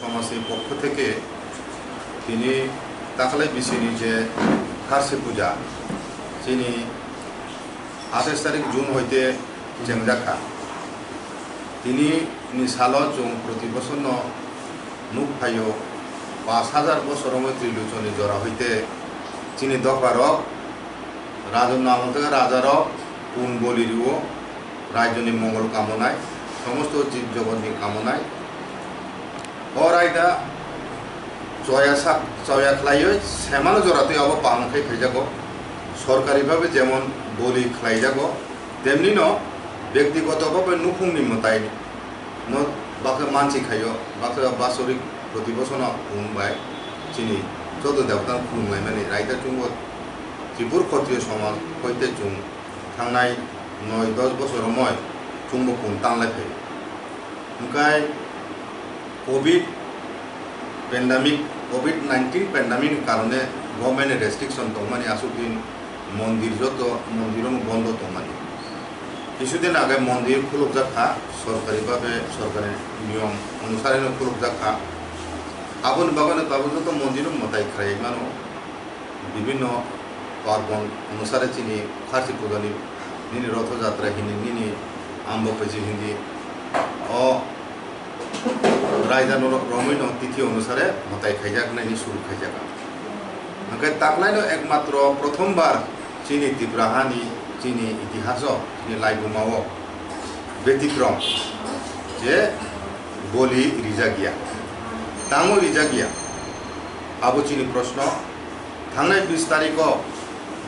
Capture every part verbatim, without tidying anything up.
সমাজের পক্ষ থেকে তিনি তাকলাই বিসিনি যে খাসি পূজা, যিনি আঠাশ তারিখ জুন হইতে চেংজাখা, তিনি নিশালো চুং প্রতি বছর nuk phaio পাঁচ হাজার বছর ত্রিলোচনী জোড়া হইতে চিনি দফারক রাজন্য আমল থেকে রাজারক কোন বলি রিও রাজ্যনি মঙ্গল কামনায়, সমস্ত জীব জগৎনি কামনায়। O raida choya sak choya khlaiwi semano joratwi abo paham khe khaijago. Sorkari bhabe jemon boli khlaijago, temnino bektigoto bhabe nukhungni mwtai no bakhe mansi khaio, bakhe basorik proti bosono khum bai chini chodo debotano khulumlaimani raida chungo Tripur Khotriyo somaj hoite chung thangnai noi dos bosor romoi chungbo kun tanglai phai. Hwnkhe covid pandemic, covid nineteen pandemic ni karone government ni restriction tongmani aswk din mondir joto mondir ono bondo tongmani. Kisudin age mondir khulukjak kha, sorkari bhabe sorkari niyom onusare no khulukjak kha. Aboni bagwi no tabuk joto mondir o mwtai khlai mano. Bibhinno parbon onusare chini kharchi pujani nini rotho jatra hini nini ambo phaji hindi o raida no romwi no tithi onusare mwtai khaijak nai ni suru khaijak. Hwnkhe taklai no ekmatro prothom bar chini Tripura hani chini itihaso chini laibumao betikrom je boli rijak ya, tango rijak ya, abo chini proshno. Thangnai bis tarikh o,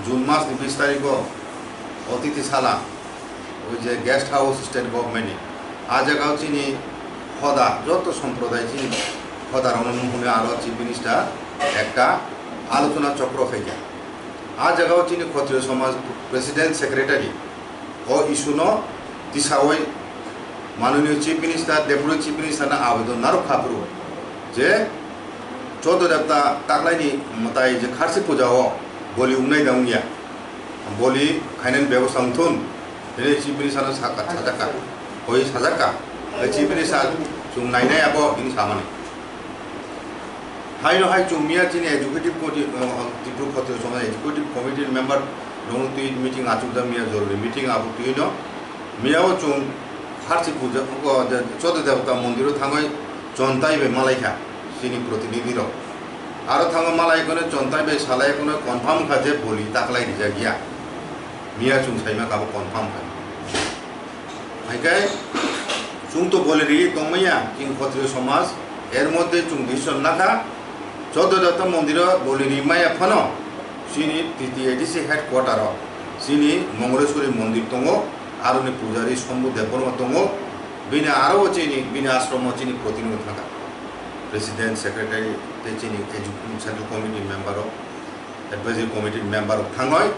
June mas ni bis tarikh o, Otiti Sala, oi je guest house state government ni, a jaga o chini hoda, joto somproday chini hoda rok no nuhuni aro chief minister ekta alochona chokro khaikha. A jaga o chini Khotriyo Somaj president secretary, o issue no tisawi Mananiya Chief Minister, Deputy Chief Minister no abedon narwk kha phuru je Chodo Debta taklaini mwtai je kharsi puja o boli wngnai da wngya, boli khainani bebosta wngthun hwnwi Chief Minister no sakha, sajakha, hoi sajakha, Chief Minister chwng nainai abo hwnwi samani. Haino hai chwng miya chini executive committee, uh, Tripura Khotriyo Somaj executive committee member rokno twi meeting achukjak miya, jorori meeting abo twi no miya o chwng kharsi puja, uh, Chodo Debata mondiro thangwi chontai bai malaikha chini protinidhi rok. Aro thango malai kono chontai bai salai kono confirm kha je boli taklai rijak ya. Miya chwng saima kha bo confirm kha. Hai khe chwng to boli ri tongmaya chini Khotriyo Somaj, er moddhe chwng decision lakha, Chodo Debata mondiro boli ri maya phano chini T T A D C headquarter o chini Mongoleshwari mondir tongo, aroni pujari Shambhu Debbarma tongo, bini aro o chini, bini ashram o chini protinidhi thangkha, president, secretary tei chini executive central committee member o, advisory committee member rok thangwi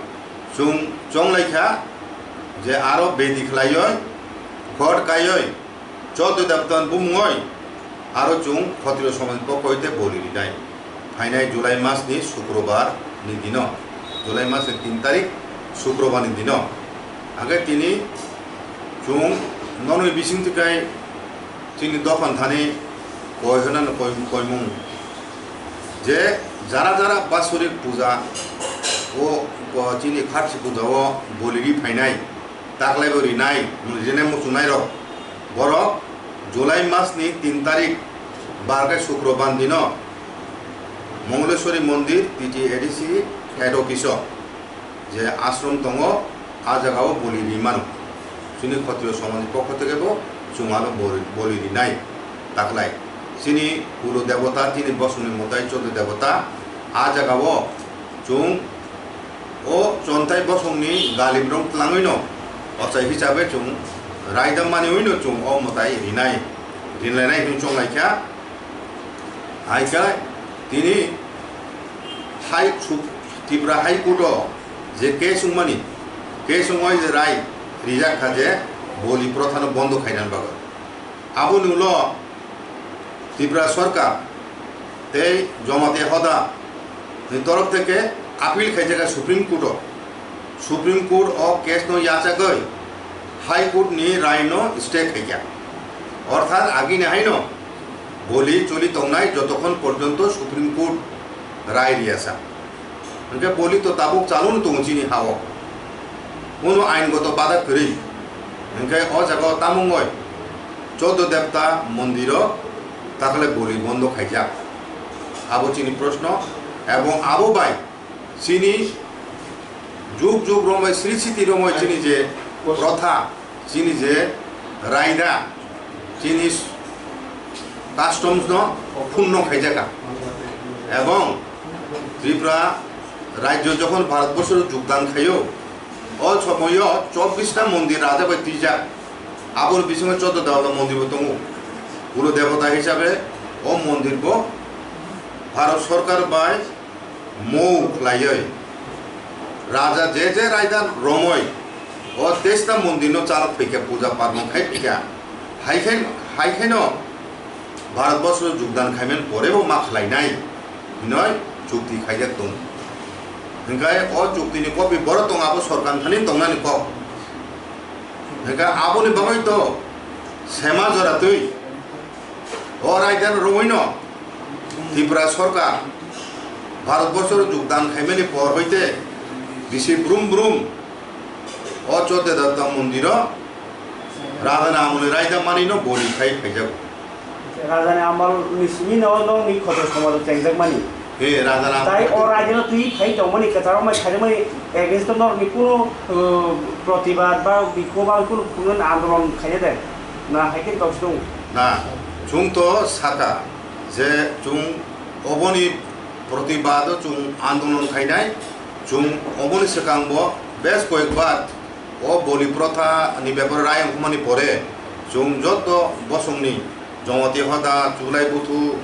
chwng chonglai kha je aro bedi khlaiwi, khot kaiwi, Chodo Debatan bumungwi aro chwng Khotriyo Somaj pokoi tei boli rinai. Phainai July mas ni Sukrobar ni dino, July mas ni tin tarik Sukrobar ni dino. Age tini chwng nonwi bising twi kai chini dophan thani koi hwnano koi, koimung je jara jara basorik puja o, o chini kharsi puja o boli ri phainai, taklai bo rinai, rinai muchungnai rok, borok July mas ni tin tarik bar khe Sukrobar dino Mongoleshwari mondir T T A D C head office o je ashram tongo, a jaga o boli ri mano. Chini Khotriyo Somaj ni pokho theke bo chwng ano boli, boli rinai taklai. Chini Kulo Debota, chini bosongni mwtai Chodo Debota, a jaga o chwng o chontai bosongni galip rok twlangwi no ochai hisabe chwng raida maniwi no chwng o mwtai rinai, rinlainai hwnwi chonglai kha. Hai khe tini hai su-, Tripura High Court o je case wngmani, case wngwi je rai rijak kha je boli prothano bondo khainani bagwi. Aboni ulo Tripura Sorkar tei Jamatia Hoda ni torof theke appeal khaijak kha Supreme Court o. Supreme Court o case no yachagwi High Court ni rai no stay khaikha. Orthat agini haino Boli choli tongnai jotokhon porjonto Supreme Court rai riyasa. Hwnkhe boli to tabuk chalunu tongo chini hao. Kuno aingoto bada kwrwi. Hwnkhe o jaga o tamungoi Choddo Devta mondiro takhle boli bondo khaijak. Abo chini proshno. Ebong abo bai chini jug jug romoi, sri sriti romoi chini je protha, chini je raida, chini customs no phunno khaijaka. Ebong Tripura rajyo jokhon Bharatborsho jogdan khaio, o somoyo chobbish ta mondir raja bai twijak. Aboni bisingo Choddo Devta mondir bo tongo. Kulo debota hisabe o mondir bo Bharat Sorkar bai mou khlaiwi raja je je raida romoi o teista mondirno chalok phaikha, puja parmon khai phaikha, haikhe, haikhaino Bharatborsho jogdan khaimani porebo ma khlainai hinoi chukti khaijak tongo. Hwnkhe o chuktini copy borok tongo, abo sorkar thani tongnani kok. Hwnkhe aboni bagwi to sema jora twi o raida romwino Tripura Sorkar Bharatborsho jogdan khaimani por hoite bisi brum brum o Choddo Devta mondiro Rajani amolni raida manino boli khai phaijago. Rajani amolni simi no nokni khoto somajo chengjakmani. He, Rajani amol. Tai o raidano twi phai tongmani kwcharo mai khaimani against norokni kuno, uh, protibad ba bikhok ba kuno, kuno andolon khaina de. Na, hai khe tongsi tongo. Na, chwng to saka je chwng oboni protibado chwng andolon khainai, chwng oboni swkangbo bes koyekbar o boli protha ni bepare rai wngmani pore chwng joto bosongni Jamatia Hoda, Chulai Buthu,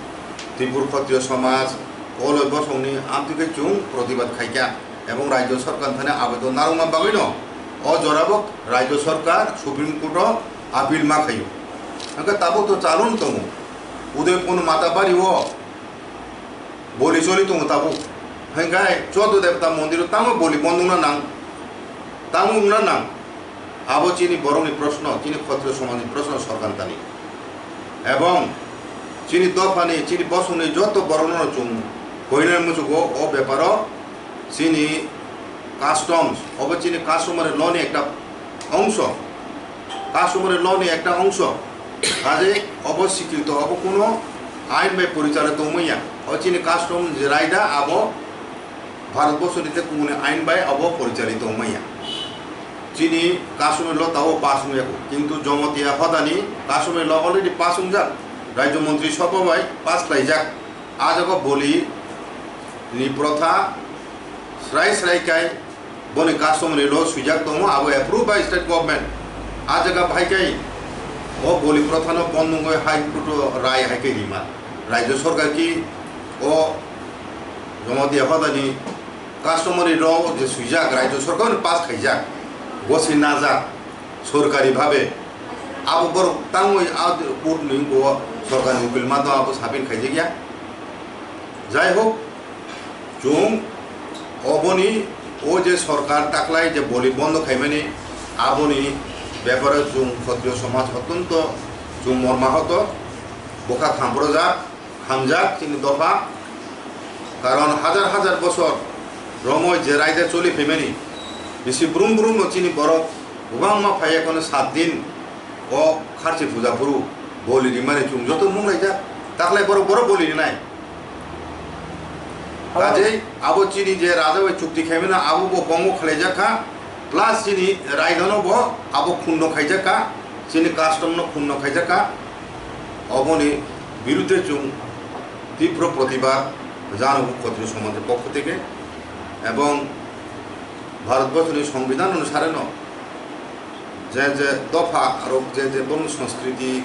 Tripur Khotriyo Somaj, Koloi bosongni amtwi khe chwng protibad khaikha. Ebong Rajyo Sorkar thani abedo narwkna bagwino o jorabo Rajyo Sorkar Supreme Court o appeal ma khaio. Hwnkhe tabuk to chalon tongo. Udaipur Matabari o boli choli tongo tabuk. Hwnkhe Choddo Devta mondiro tamo boli bondo wngna nang? Tamo wngna nang? Abo chini borokni proshno, chini Khotriyo somajni proshno sorkar thani. Ebong chini dophani, chini bosongni joto borokno chwng koinani muchugo o beparo chini customs, obo chini customary law ni ekta ongso, customary law ni ekta ongso, kaje obo sikrito, obo kuno ain bai porichalo tongmaya, o chini custom je raida abo Bharatborsho ni tei kumuni ain bai abo porichalito wngmaya. Chini customary law tabo pass wngya kho, kintu Jamatia Hodani customary law already pass wngjak, Rajya Montri Sabha bai pass khlaijak. A jaga boli ni protha srai srai kai boni customary law swijak tongo, abo approve by state government. A jaga bahai kai o boli protha no bondongoi High Court o rai hai kai rima. Rajya Sorkar ki o Jamatia Hodani customary law je swijak, Rajya Sorkar ni pass khaijak, bo se najak sorkari bhabe. Abo borok tangwi a court ni bo sorkar ni ukil ma tong abo sabin khaijakya. Jai hok, chwng oboni o je sorkar taklai je boli bondo khaimani aboni bepare chwng Khotriyo somaj otonto chwng morma hoto bokha khamprojak. Hamjak chini dopha, karon hajar hajar bosor romoi je raida choli phaimani, bisi brum brum no chini borok kwbangma phaiya kono sat din o kharchi puja phuru boli rimani chwng joto munglaijak, taklai borok borok boli rinai. Kajei abo chini je raja bai chukti khaimani abo bo bongo khlaijak kha, plus chini raidano bo abo khunno khaijak kha, chini custom no khunno khaijak kha. Oboni birudde chwng tibro protibad janw Khotriyo somajni pokho theke ebong Bharatborsoni Songbidan onusareno je je dopha aro je je borokni sanskriti,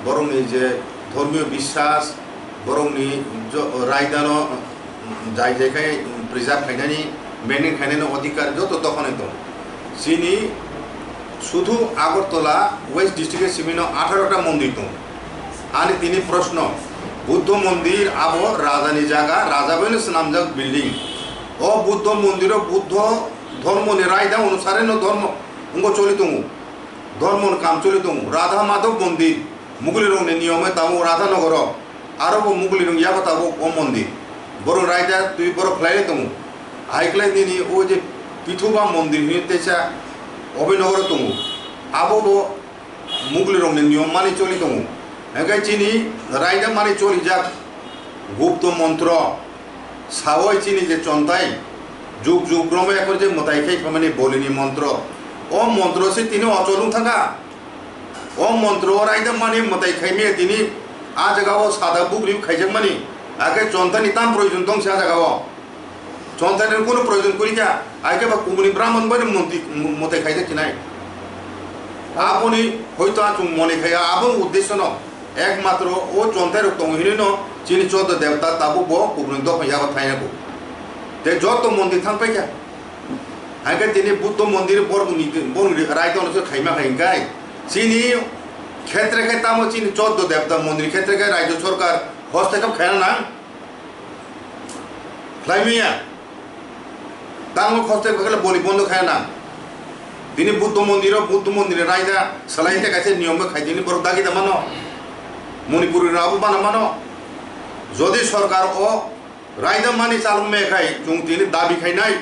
borokni je dhormiyo biswas, borokni jo-, raidano jai jai khai preserve khainani, maintain khainani odhikar joto dophani tongo. Chini sudhu Agartala West district-o simino atharo ta mondir tongo. Ani tini proshno, Buddho mondir abo rajani jaga, raja baino swnamjak building. O Buddho mondiro Buddho dhormoni raida onusareno dhormo wngbo choli tongo. Dhormoni kam choli tongo. Radha Madhab mondir, Mugulirokni niyomoi tabuk Radha Nogoro. Aro bo mugli rung yaba tabuk o mondir. Borok raida twi borok khlai tongo. Hai khlai nini o je Pithuba mondir hini teisa Abhinogoro tongo. Abo bo mugli rokni niyom mani choli tongo. Hingke chini raida mani choli jak gupto montro. Sawai chini je chontai juk juk romai akor je mwtai khai phamani bolini montro. O montro se tini ochol wng thangkha. O montro o raida mani mwtai khaimaya tini a jaga o sada bukri khaijakmani, ake chontani tam proyojon tong se a jaga o. Chontani kunu proyojon kuri kha, ake ba kubuni brahman bai mwtai, mwtai khaijak chinai. Aboni hoito achung mone khaya abo uddesyo no ekmatro o chontai rok tongo hinui no chini choddo debta tabuk bo kubuni dopha yago thaina ko. Te jotto mondir thang paikha. Hingke tini Buddho mondir borokni, borokni raida no se khaima hai hingkai. Chini khetre khe tamo chini choddo debta mondir khetre khe rajyo sorkar hostekap khaina nang. Khlaimaya. Tamo hostekap khle boli bondo khaina nang. Tini Buddho mondiro, Buddho mondir raida salai te kaisa niyom khai tini borok dagi da mano. Manipuri rabo bana mano. Jodi sorkar o raida mani chalok me khai chwng tini dabi khainai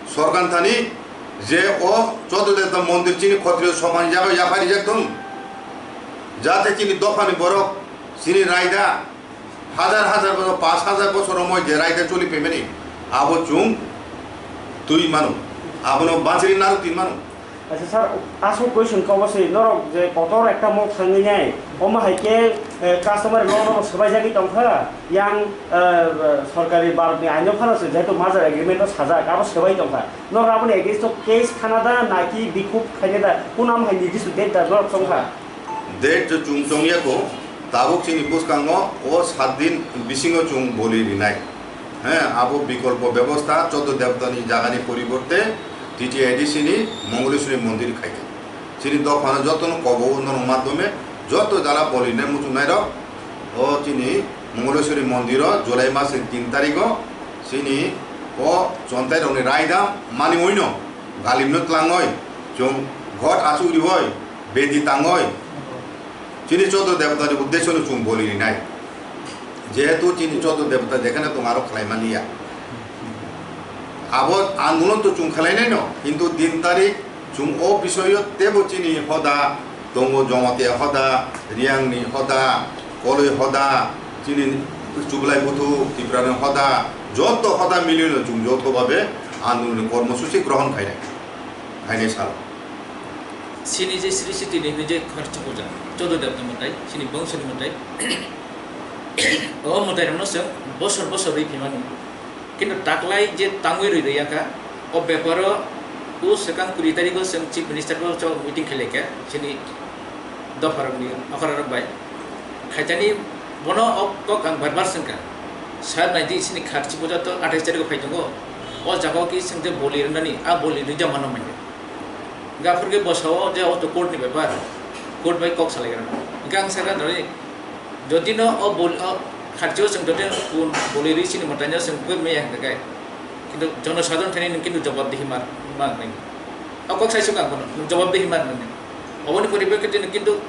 sorkar thani je o Chododebta mondir chini khotriyo somani jaga yaphari jak thung, jate chini dophani borok chini raida hajar hajar bosor, pash hajar bosor romoi je raida choli phaimani abo chwng twi mano, abono bachiri narwk tin mano. Acha sir, aswk question kok se norok je kotor ekta mok swngwi nai, omo hai khe, eh, customer law no swbaijagwi tongkha, yang, eh, sorkari Bharat ni aino phano se jehetu merger agreement o sajak, abo swbai tongkha. Norok aboni against o case khana da, naki bikhuk khaina da, kunam hai nirdisto date da norok tongkha? Date je chwng chongya ko, tabuk chini bwskango o sat din bisingo chwng boli rinai. He, abo bikolpo bebosta, Choddo Debtani jagani poriborte T T I D C ni Mongoliswari mondir khai kha. Chini dophano jotono kobo norok madhyome joto jala boli nai muchungnai rok o chini Mongoliswari mondiro July mas ni tin tarikh o chini o chontai rokni raida mani oino galimno tlangoi chwng ghot achuk rioi bedi tangoi chini Choddo Debtani uddesyo no chwng boli rinai. Jehetu chini Choddo Debta jekhane tong aro khlai mani ya. Abo andolon to chwng khlainai no, kintu din tarik chwng o bisoyo tebo chini hoda tongo, Jamatia hoda, Reang ni hoda, Koloi hoda, chini Chublai Buthu, Tipra ni hoda, joto hoda milino chwng joto babe andolon ni kormosuchi grohon khainai, khainai salo. Chini je Sri Siti ni je kharchi puja, Choddo Debta mwtai, chini bongso ni mwtai, o mwtai rokno chwng bosor bosor ri phimani. Kintu taklai je tangwi rwi rwya kha, o beparo o swkang kuri tarikh o chwng Chief Minister bo chwng meeting khlai kha, chini dopharokni okhrarok bai. Khaitani bono o kok ang bar bar swngkha. Sir, naidi chini kharchi puja to athais tarikh o phai tongo. O jaga o ki chwng je boli rwnani, a boli rwja mano manya. Gaphur ke bosao je o to court ni bepar, court bai kok salai rwna. Hingke ang sakha dori, jodi no o bol-, o kharchi o chwng jodi kun boli ri chini mwtai no chwng koi maya hingke kai. Kintu jonosadharon thani nwng kintu jobab dihi mar, mar nai. O kok sai sukha kono, nwng jobab dihi mar nai. Oboni poripekkhe tini kintu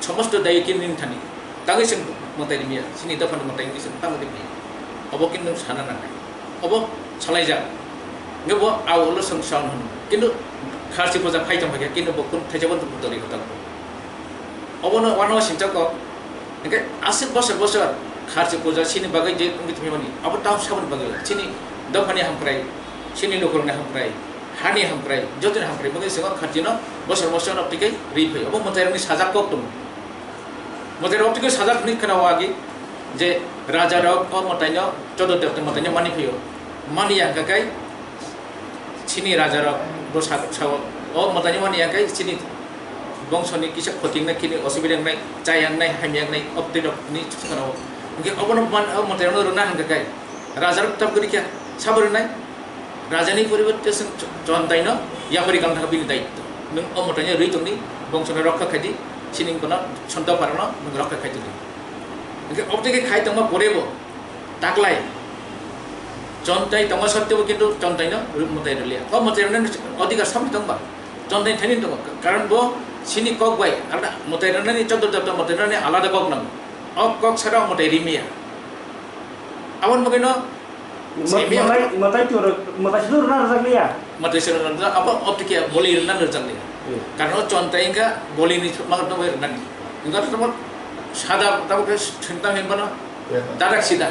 somosto dayi kini nini thani. Tangwi chwng mwtai rimya, chini dophani mwtai wngwi chwng tangwi rimya. Obo kintu sana nangnai. Obo salaijak. Hwnkhe bo a ulo chwng sound hwno. Kintu kharchi puja phai tong phaikha, kintu bo kun thaijabo dori hotak bo. Obono uanao singcha kok. Hwnkhe aswk bosor bosor kharchi puja chini bagwi je wngwi tongmani. Abo tamo saboni bagwi chini dophani hamkrai, chini nukhungni hamkrai, hani hamkrai, jotoni hamkrai bagwi chwng kharchino bosor bosor twikhai ri phai. Obo mwtairokni sajak kok tongo. Mwtai rok twi sajak hwnwi khna o agi je raja rok o mwtai no Choddo Debta mwtai no mani phai o. Mani ya hwnkha khe chini raja rok bo sa, sa o, o mwtai no mani ya khe chini bongso ni kisa khoti wngnai, kini osubida wngnai, chaya wngnai, hamya wngnai, o twi rok ni khna o. Hwnkhe obo no man, o mwtai rok no rwna hwnkha khe raja rok tam kwrwi khe sabo rwnai. Rajani poriborte chwng ch-, chontaino yapari kang thangkha bini daitto. Nwng o mwtaino rwi tongdi, bongsono rokha khaidi, chini wngkano chonta pharano nwng rokha khai tongdi. Hwnkhe obotwi khe khai tongma porebo taklai chontai tongma sottebo kintu chontaino rw-, mwtai rwliya. O mwtai rwnani odhikar saboni tongba? Chontaini thani tongo. Karon bo chini kok bai alada mwtai rwnani, Choddo Debta mwtai rwnani alada kok nango. O kok sara o mwtai rimaya. Aboni bagwino Mwtai, mwtai tu, mwtai sunu rwna rwjakliya. Mwtai sunu rwna, abo optikia boli rwna rwjakliya. Karon o chontai wngkha boli ni ma rwna bai rwnani. Wngkha to tamo sada tamo khe swngtang hinbano dadak sida.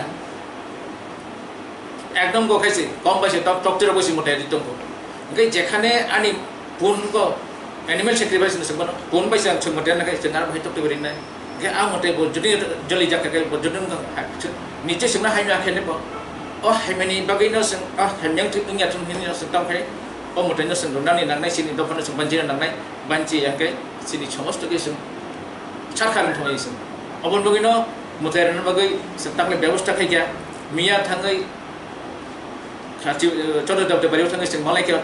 Ekdom go khaise, kom bai se tok tok tiro bai se mwtai ri tongkho. Hingke jekhane ani pun go animal sacrifice ni sengmano, pun bai se ang sengmo tena khaise nang bai tok tiro rinai. Hingke ang mwtai bo jodi joli jak khe bo jodi wngkha, niche sengna haino akhe ne bo. O haimani bagwi no seng, o haimyang thik wngya thung hini no seng tong khai. O mwtai no seng rwnani nangnai, sini dophano seng banchi nangnai, banchi yang khe sini somosto khe seng sarkar ni thongwi seng. Oboni bagwi no mwtai rwna bagwi seng takle bebosta khai kha. Miya thangwi Kharchi, eh, Chodro Debde bari thangwi chwng malaikha,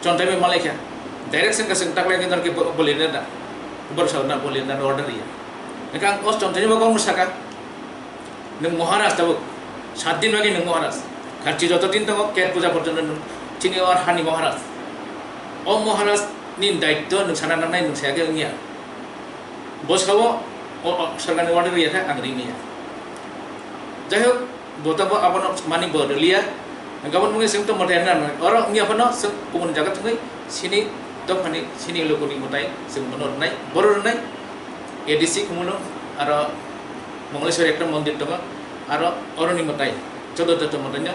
chontai bai malaikha. Direct chwng ka chwng taklai khe norki bo-, bolina da. Borok sa na bolina da order ya. Hingke ang o chontai ni bagwi ang saka, nwng Maharaj tabuk, sat din bagwi nwng Maharaj. Kharchi joto din tongo, Ket puja porjonto nwng chini o hani Maharaj. O Maharaj ni daityo nwng sana nangnai, nwng saya khe wngya. Bo sao, o, o, sorkar ni order ya khe ang rimya. Jai hok, bo tabo abono mani bo rwliya. Gabon mungwi chwng to mwtai rwna rwnai. Oro wngya phano chwng kubun jaga thangwi sini dophani sini logoni mwtai chwng bono rwnai. Boro rwnai A D C Khumulwng aro Mongaleswari ekta mondir tongo. Aro oroni mwtai, Chodro Debde mwtaino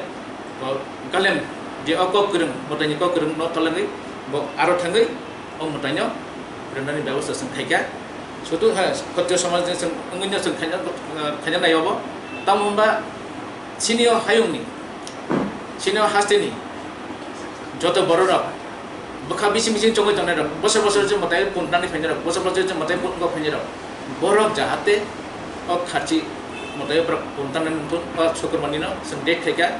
bo Galem je o kok kwrwng, mwtaini kok kwrwng no tolengwi bo aro thangwi o mwtaino rwnani bebosta chwng khaikha. Sudu ha khotio somaj ni chwng wngwino chwng khaina, khaina nai obo. Tamo hwnba sini o hayungni, sini o hasteni joto bororok bwkha bising bising chongwi tongnai rok, bosor bosor je mwtai punani phainai rok, bosor bosor je mwtai pungo phainai rok, borok jahate o kharchi mwtai borok puntanani wngthun, o Sukurbar nino chwng date khaikha,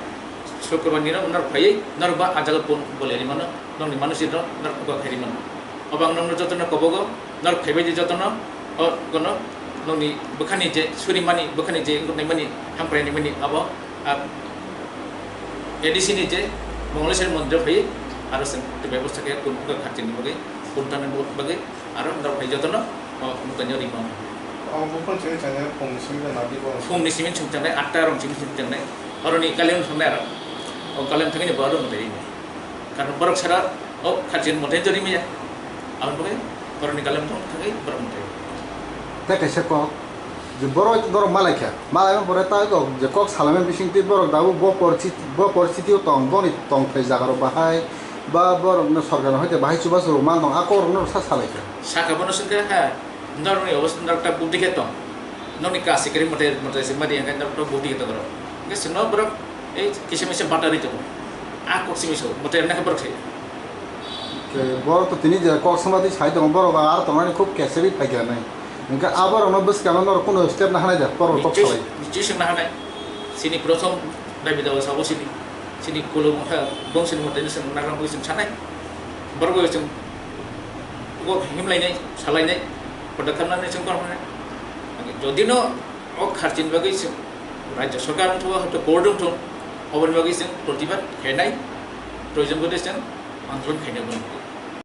Sukurbar nino norok phaiwi norok ba ah jaga pun bolai rimano. Nokni manusi rok norok kok khairi mano. Obo ang nokno jotono kobogo, norok khaibai di jotono, o kono nokni bwkhani je suri mani, bwkhani je wngkuk nai mani, hamkrai nai mani, abo, ah, A D C ni je Mongaleswari mondir phai, aro chwng bebosta khe kun kok kharchini bagwi, kun tanani bagwi, aro norok phai jotono, o, mwtaino rimano. O buphang chini changnai phungni simi nadi bo. Phungni simi chwng changnai, atta rong simi chwng changnai. Oroni kalion thangnai aro. O kalion thangni bo aro mwtai rimani. Karon borok sara o kharchini mwtai jori maya. Aboni bagwi borokni galemtong thangwi borok mwtai. Tei kaisa kok, je borok norok malaikha, malaima pore ta kok je kok salaima bisingtwi borok dabu bo porisi-, bo porisitio tong, boni tongthai jagarok bahai, ba borokno sorkarni hoite bahai chubachu rwma tong, a kokrokno sa salaikha. Saka bono swngkha ha. Norokni obostha norok ta bukti khe tong. Nokni kasi kwrwi mwtai, mwtai se mari hwnkhe norok ta bukti khe tong norok. Hwnkhe chwngno borok ei kisa misa batari tongo. A kok simi so mwtai rwna khe borok se. Ke borok to tini je kok sama twi sai tongo, borok ar tongnani khub keseri phaikha nai. Hwnkhe a borokno bwskangno norok kunu step na hanai da, borok kok salai. Nichoi swngna hanai. Chini prothom Dabi dawa sabo sini, sini kolom kha, bong sini mwtai no chwng nagra mui chwng sanai. Borok bai chwng bo himlainai, salainai, koda khamnani chwng kono hwnai. Jodi no o kharchini bagwi chwng Rajya Sarkar wngthu, hoito court wngthu, oboni bagwi chwng protibad khainai, proyojon bwdai chwng andolon khainai bo.